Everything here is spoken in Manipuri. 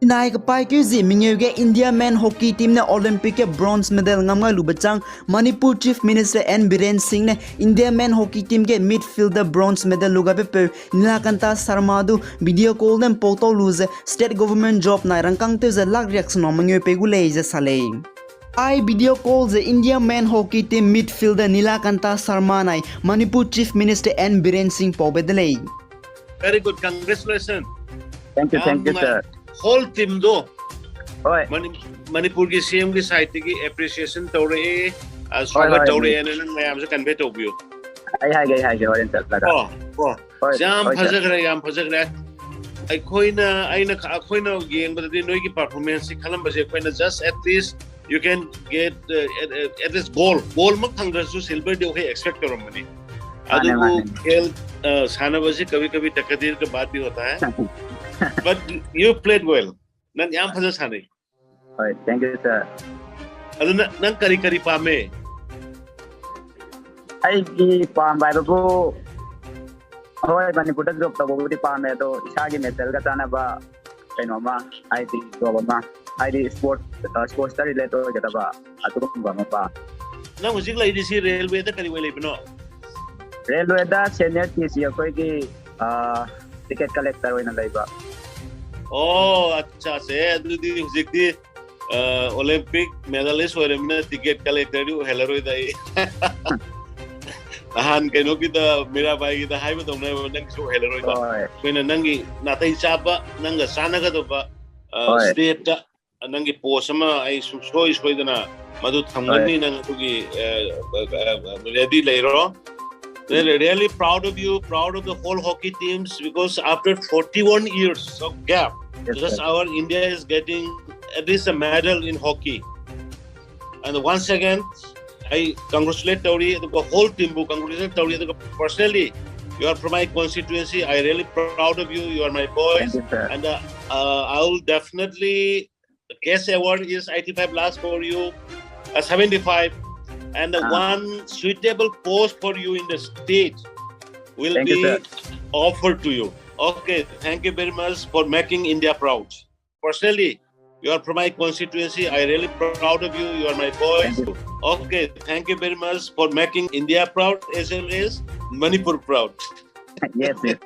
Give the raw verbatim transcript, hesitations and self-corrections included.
Nai ka pai kyu zi mingeu ge India men hockey team ne Olympic ke bronze medal ngam ngai lu bachang Manipur Chief Minister N Biren Singh ne India men hockey team ke midfielder bronze medal lu ga pe pe Nilakanta Sharma du video call den po to lu ze state government job nai rangkang te ze lak riak sno mingeu pe gu lei ze sa lei. Ai video call ze India men hockey team midfielder Nilakanta Sharma nai Manipur Chief Minister N Biren Singh po be de lei. Very good, congratulations. Thank you, thank you, sir. Whole team do. ꯍꯣꯏ Manipur ki C M ki side ki appreciation ꯇꯧꯔꯛꯑꯦ, ꯍꯣꯏ, ꯁ꯭ꯋꯥꯒꯠ ꯍꯣꯏ꯫ ꯇꯧꯔꯛꯑꯦꯅ ꯅꯪ ꯃꯌꯥꯝꯁꯦ convey ꯇꯧꯕꯤꯌꯨ. ꯑꯩ ꯍꯥꯏꯒꯦ ꯑꯩ ꯍꯥꯏꯒꯦ ꯍꯣꯔꯦꯟ ꯆꯠꯂꯒ ꯀꯣ ꯀꯣ ꯍꯣꯏ ꯌꯥꯝ ꯍꯣꯏ, sir. ꯐꯖꯈ꯭ꯔꯦ, ꯌꯥꯝ ꯐꯖꯈ꯭ꯔꯦ. ꯑꯩꯈꯣꯏꯅ ꯑꯩꯅ ꯑꯩꯈꯣꯏꯅ ꯌꯦꯡꯕꯗꯗꯤ ꯅꯣꯏꯒꯤ performance ꯁꯤ ꯈꯜꯂꯝꯕꯁꯦ ꯑꯩꯈꯣꯏꯅ just at least you can get uh, at, at least gold, gold ꯃꯛ ꯐꯪꯗ꯭ꯔꯁꯨ silver ꯗꯤ ꯑꯩꯈꯣꯏ expect ꯇꯧꯔꯝꯕꯅꯤ. ꯃꯥꯅꯦ, ꯑꯗꯨꯕꯨ ꯃꯥꯅꯦ. ꯈꯦꯜ ꯑ, ꯁꯥꯟꯅꯕꯁꯤ ꯀꯕꯤ ꯀꯕꯤ ꯇꯛꯀꯗꯤꯔ ꯀ ꯕꯥꯠ ꯚꯤ ꯍꯣꯇꯥ ꯍꯥꯏ. But you played well. ꯅꯪ ꯌꯥꯝ ꯐꯖꯅ ꯁꯥꯟꯅꯩ. ꯍꯣꯏ, thank you, sir. ꯑꯗꯨ ꯅꯪ ꯅꯪ ꯀꯔꯤ ꯀꯔꯤ ꯄꯥꯝꯃꯦ? ꯑꯩꯒꯤ ꯄꯥꯝꯕ ꯍꯥꯏꯕꯕꯨ ꯍꯣꯏ, ꯃꯅꯤꯄꯨꯔꯗ job ꯇꯧꯕꯕꯨꯗꯤ ꯄꯥꯝꯃꯦ, ꯑꯗꯣ ꯏꯁꯥꯒꯤ ꯃꯦꯇꯦꯜꯒ ꯆꯥꯟꯅꯕ ꯀꯩꯅꯣꯝꯃ, ꯍꯥꯏꯗꯤ job ꯑꯃ, ꯍꯥꯏꯗꯤ sports sports ꯇ relate ꯑꯣꯏꯒꯗꯕ ꯑꯗꯨꯒꯨꯝꯕ ꯑꯃ ꯄꯥꯝꯃꯦ꯫ ꯅꯪ ꯍꯧꯖꯤꯛ ꯂꯩꯔꯤꯁꯤ ꯔꯦꯜꯋꯦꯗ ꯀꯔꯤ ꯑꯣꯏ ꯂꯩꯕꯅꯣ? ꯔꯦꯜꯋꯦꯗ senior ꯇꯤ ꯁꯤ ꯑꯩꯈꯣꯏꯒꯤ ticket collector ꯑꯣꯏꯅ ꯂꯩꯕ꯫ ꯑꯣ, ꯑꯠꯆꯥ, ꯁꯦ ꯑꯗꯨꯗꯤ ꯍꯧꯖꯤꯛꯇꯤ ꯑ, Olympic medalist ꯑꯣꯏꯔꯕꯅꯤꯅ ticket collector ꯗꯤ ꯑꯣꯏꯍꯜꯂꯔꯣꯏꯗ ꯑꯩ꯫ ꯅꯍꯥꯟ ꯀꯩꯅꯣꯒꯤꯗ, ꯃꯤꯔꯥꯕꯥꯏꯒꯤꯗ ꯍꯥꯏꯕꯗꯧꯅ ꯅꯪꯒꯤꯁꯨ ꯑꯣꯏꯍꯜꯂꯔꯣꯏꯗ꯫ ꯍꯣꯏ ꯑꯩꯈꯣꯏꯅ ꯅꯪꯒꯤ ꯅꯥꯇꯩ ꯆꯥꯕ, ꯅꯪꯒ ꯆꯥꯟꯅꯒꯗꯕ ꯑ, ꯍꯣꯏ꯫ State ꯇ ꯅꯪꯒꯤ post ꯑꯃ ꯑꯩ ꯁꯨꯡꯁꯣꯏ ꯁꯣꯏꯗꯅ ꯃꯗꯨ ꯊꯝꯒꯅꯤ꯫ ꯅꯪ ꯑꯗꯨꯒꯤ ready ꯂꯩꯔꯣ. Really proud of you, proud of the whole hockey teams, because after forty-one years of gap, Yes, just sir. Our India is getting at least a medal in hockey. And once again, I congratulate ꯇꯧꯔꯤ, ꯑꯗꯨꯒ whole team ꯕꯨ congratulate ꯇꯧꯔꯤ, ꯑꯗꯨꯒ personally, you are from my constituency. I really proud of you. You are my boys. Thank you, sir. And uh, uh, I will definitely, cash award is eighty-five lakhs for you, uh, seventy-five, and the Ah. one suitable post for you in the state will Thank you, be sir. offered to you. Okay, thank you very much for making India proud. personally, you are from my constituency. I really proud of you. You are my boy. Thank you. Okay, thank you very much for making India proud as well as Manipur proud. Yes, yes.